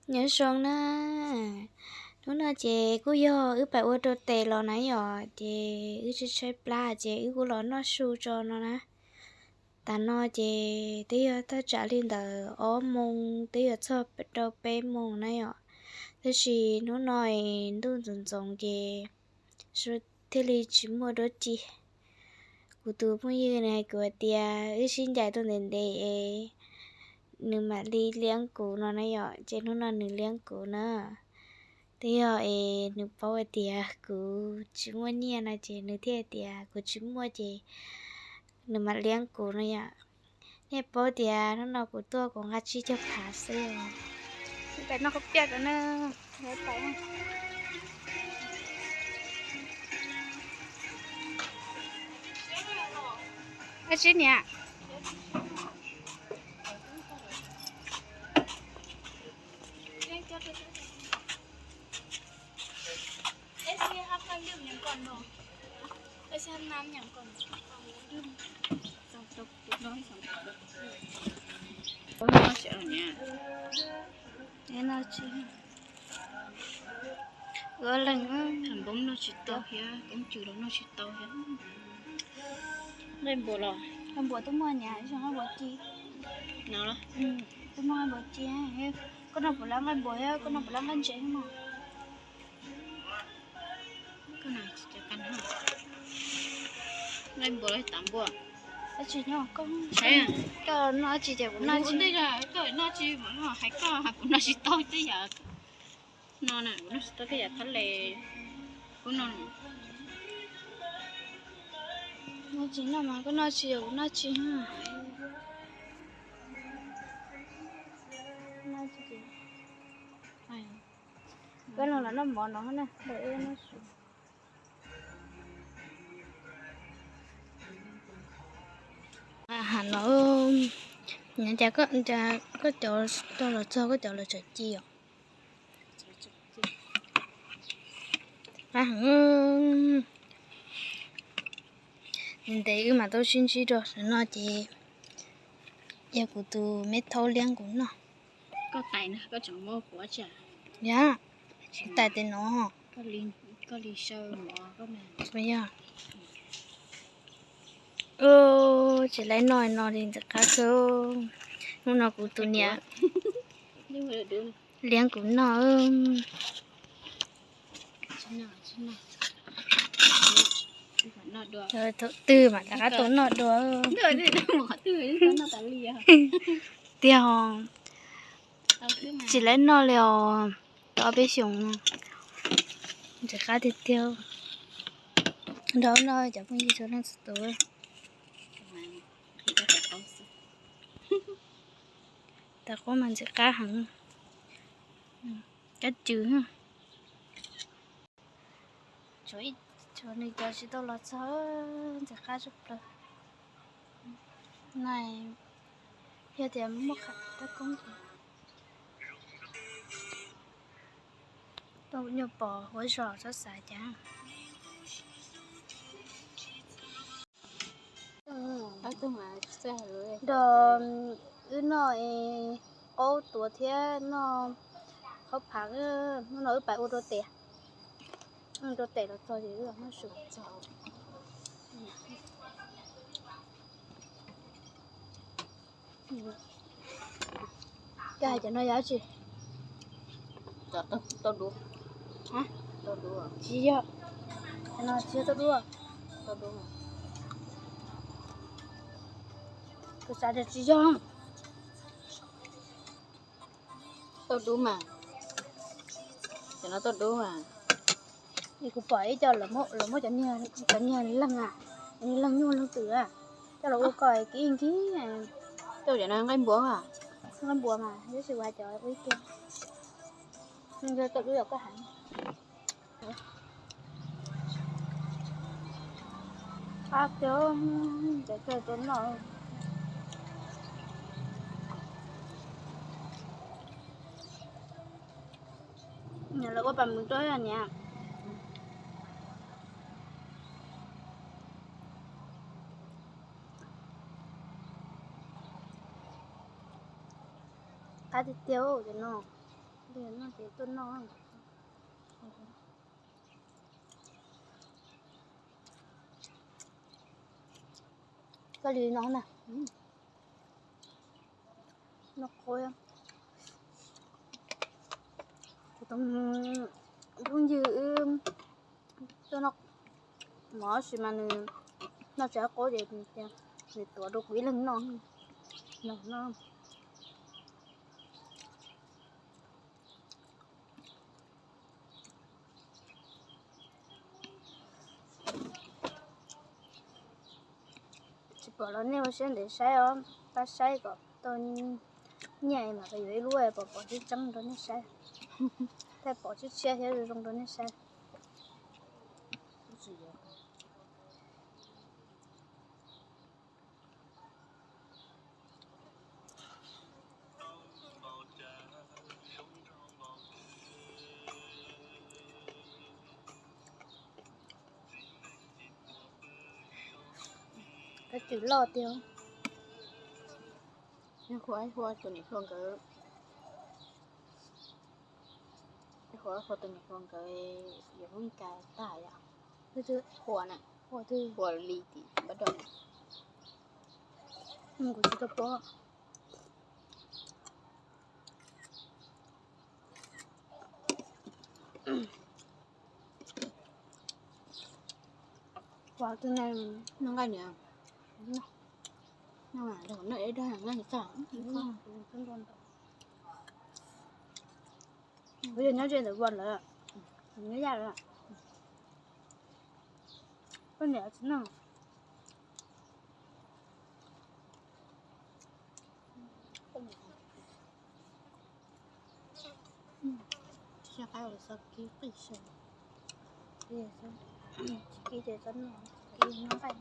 Nyob zoo na, hnub no ces kuj yog wb pais ua rau tes los na yom, ces wb tshaib tshaib plab ces wb kuj los noj su tso no na. Tam no ces twb yog thaj tsam li ntawm ob moos twb yuav txog rau peb moos na yom, tab sis hnub no es ntuj ntxoov ntxoov ces thiaj li tsis muaj dab tsi. Kuv tus phooj ywg na kuv hais tias wb sib ncaim tuaj ntev ntev es nws mam li liab kuv no na yom, ces hnub no nws liab kuv na. Twb yog es nws paub hais tias kuv tsis muaj nyiaj no ces nws thiaj tias kuv tsis muaj ces nws mam liab kuv no yom. Nej paub tias hnub no kuv tuaj kuv nqa tsib caug phav xwb. Pais noj kuv piaj rau na. Ab tsi niam. Ua leej npoob noj tsis tau thiab, koob tsws los noj tsis tau thiab. Nqaij npua los, nqaij npua twb muaj niam, nqaij npua ci. No los, twb muaj nqaij npua ci. Koj noj puas lab nqaij npua thiab koj noj puas lab nqaij ntses no? Nqaij npua los tas npua. Dab tsi nyob koj, koj noj dab tsi ces kuv noj tsis, koj noj tsis, hais koj hais kuv noj tsis tau tej yam no na, kuv noj tsis tau tej yam thab le, kuv noj. Noj tsis noj mas koj noj tsis, kuv noj tsis. Koj no los noj mov no na, noj su. Has no, cas koj cov tau los txog koj cov lawv tseem ci os. Qab heev. Ntev wb mam tau sib ntsib rau no ces yog kuv tus me thaub liab kuv noj. Koj tais na, koj tseem muab kuv tsa. Yog, tais tes no. Koj li saw mov koj mas. Yog. Tsis laib noj no li ntxim qab xwb. Hnub no kuv tus niam liab kuv noj. Thaum twg mam rov qab tau noj dua. Tiag, tsis laib noj li os, tau ob peb xyoos no. Ntxim qab tiag tiag. Nrog noj cov phooj ywg txhua leej txhua tus. Tais qaub mas ntxim qab heev. Kab cws. Tshuav nws cov tsis tau los txog, ntxim qab tshaj plaws. Nai, yog tias muaj qhov tab koob ces tuaj nyuag pom huab zos txhob xav cas. Nrog wb noj qaub tuav thiab noj qhaub phav, hnub no wb pais ua rau tes, ua rau tes los txog ces wb los noj su. Koj hais cov no yog dab tsi? Tsis yog, no tsis yog tauj dub. Kuv xav tias tsis yog. Tauj dub mas, cov no tauj dub mas. Es kuv pom ib co lawv muab cov niag leeg, cov niag leeg nyuj leeg twm coj los ua kom kiv nkig. Tauj cov no nqaij npua, nqaij npua mas tab sis kuv hais cov ua ib co tauj dub yog koj hais. Qab tiag, cov kawg rau noj. Lawv ua pas mws rau niam. Qab tiag tiag cov no. Noj ces tuaj noj. Koj li no na. Noj qub. Phooj ywg wb tuaj noj mov tab sis mas nws noj tsis tau qub ces nws tuav rau kuv ib leeg noj. Los noj. Tsis pom los nej ua siab ntev saib os, pab saib kom tau nyiaj mam yuav ib lub pom pom tseeb tseeb rau nej saib, thiaj pom tshiab tshiab thiab zoo zoo rau nej saib. Kab tswm loj tiag. Hua, hua tus niam hluas nkawd, hua, hua tus niam hluas nkawd yuav lub kas tag yom. Hua na, hua li tim npab rau. Kuv tsis tau pom. Ua tus neeg noj nqaij niam, noj ib dag nqaij tag. Kuv yog nyob ze ntawm Vaj lawm, nyob Yaj lawm, poj niam tsis noj. Xyov qab ua xyov kib qij xyov, kib ces txhob noj, kib noj nqaij.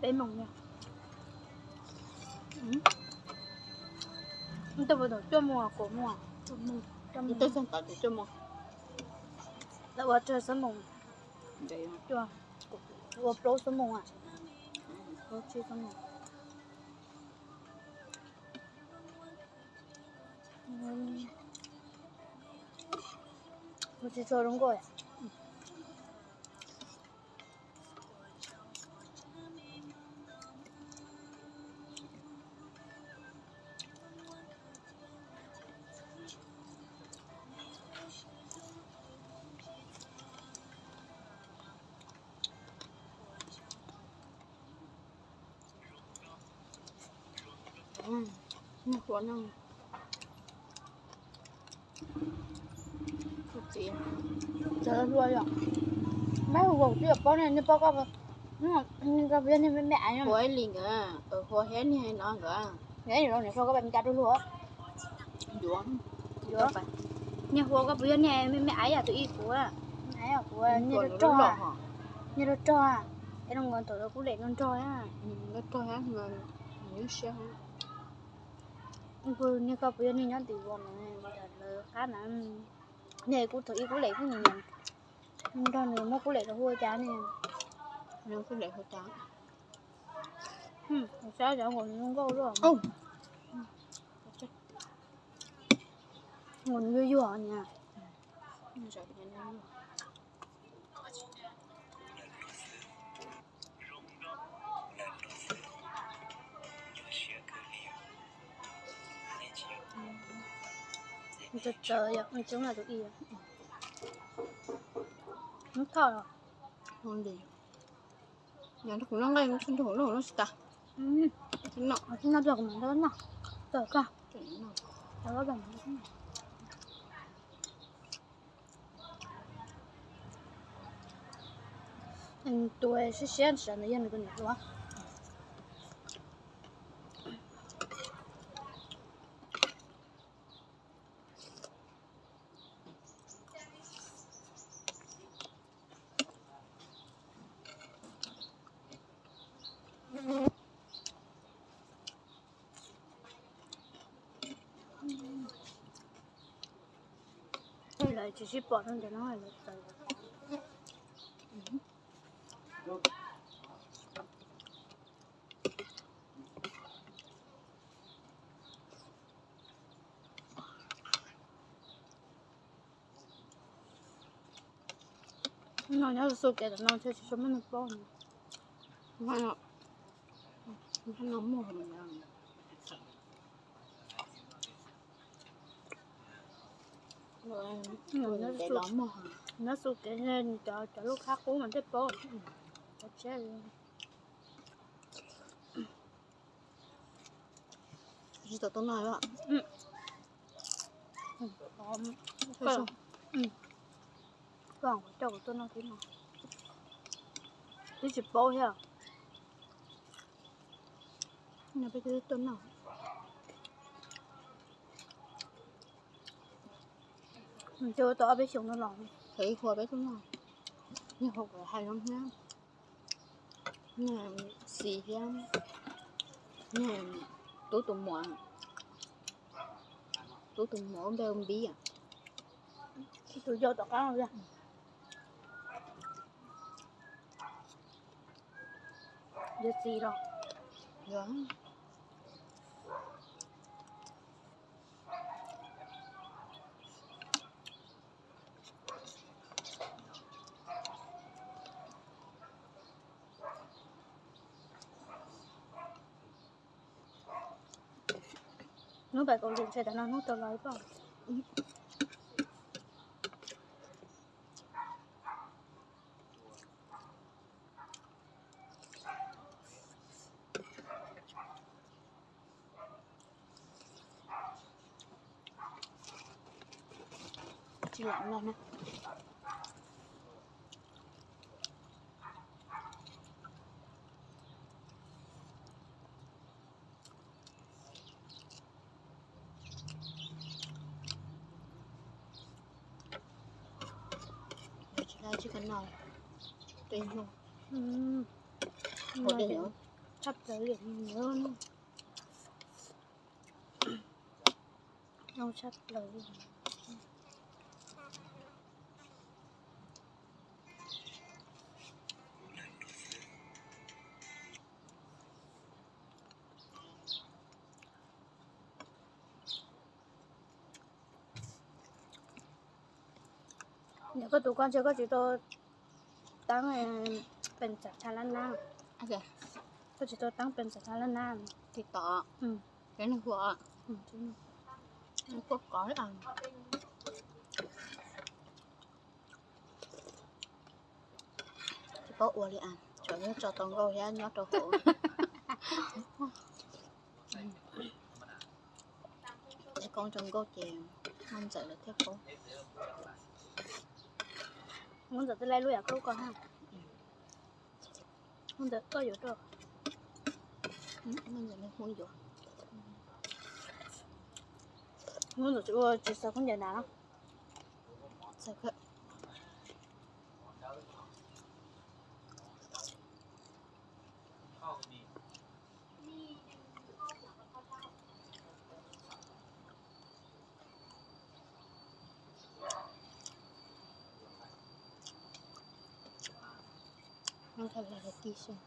Peb moos na. Tej puas thaum cuaj moos kuv mus, tej xyoo tod kuv cuaj moos, lawv ua rau xuab moos, ua plaub xuab moos, plaub tsib xuab moos. Ua tsis tshua zoo nkauj. Nyiaj huam no, txiv, cov hlua yom, mab hu hu twb yuav paub ne, nej paub koj, koj puas yog niag me me aiv no? Hu ib li nkawd, hu thiab niag no nkawd, niam hluas koj pab Mes Kas rau hlua. Yuav, yuav, niag hu koj puas yog niag me me aiv yam tus ib kuv, kuv niag rog rog, es no nkawd thaum lawv Kub Lem no nrog, nrog, niag koj puas yog niag nyob tim Vaj no, lawv qab na, niag kuv thaum ib Kub Lem kuj nrog nws muab Kub Lem rau hu ua cas ne, Kub Lem hu cas, saib cov nkaus nws zoo nkauj luaj, nkaus nws yuag yuag niag. Txawv txawv yom, coob no tus ib. Hnub thoj los. Yog kuv noj nqaij kuv tsis nrog kuv noj, kuv noj tsis tas. Kuv noj tag kuv mam nrog noj. Txawm koj. Tus siab siab ntawd yog nws tus niam hluas. Tsis sib pom no ntawm no lawv txawv. No nyob xu kev tom no ntshe tsis tshua muaj neeg paub. Nyob xu kev cov lub khab qub mas thiaj paub. Cov tshiab tsis tau tuaj noj. Coj kuv tuaj noj thiab no. Twb tsis paub thiab. No peb twb tuaj noj. Twb tau ob peb xyoos no los. Thaum ib hua peb tuaj noj, niag hua kuv hais zoo thiab. Niag Xis thiab niag Tub tus muam, Tub tus muam ua npe ua Npib. Tus yau tom qab. Yog Txis los? Hnub pais kaus lim ntshe tam no hnub tau los pom. Tsis lam los na. Tsis laj tsis kab no, tshaj plaws li. Zoo tshaj plaws li. Yog koj tus koj ntshe koj tsis tau teeb pees xas tha lab nab. Koj tsis tau teeb pees xas tha lab nab. Tsis tau. Cov neeg hu, puab kov, tsis paub ua li as, tsuas yog tso tau nkauj thiab nyob rau hauv. Txais koob rau nkauj ces Muaj Ntxawm lawv thiaj paub. Muaj Ntxawm twb laib lub yam koob ko na. Muaj Ntxawm koj yuav rau. Muaj Ntxawm nws hu yuav. Muaj Ntxawm tsis ua tsis xaws khaub ncaws hnav. Ntxawm lawv ti xwb.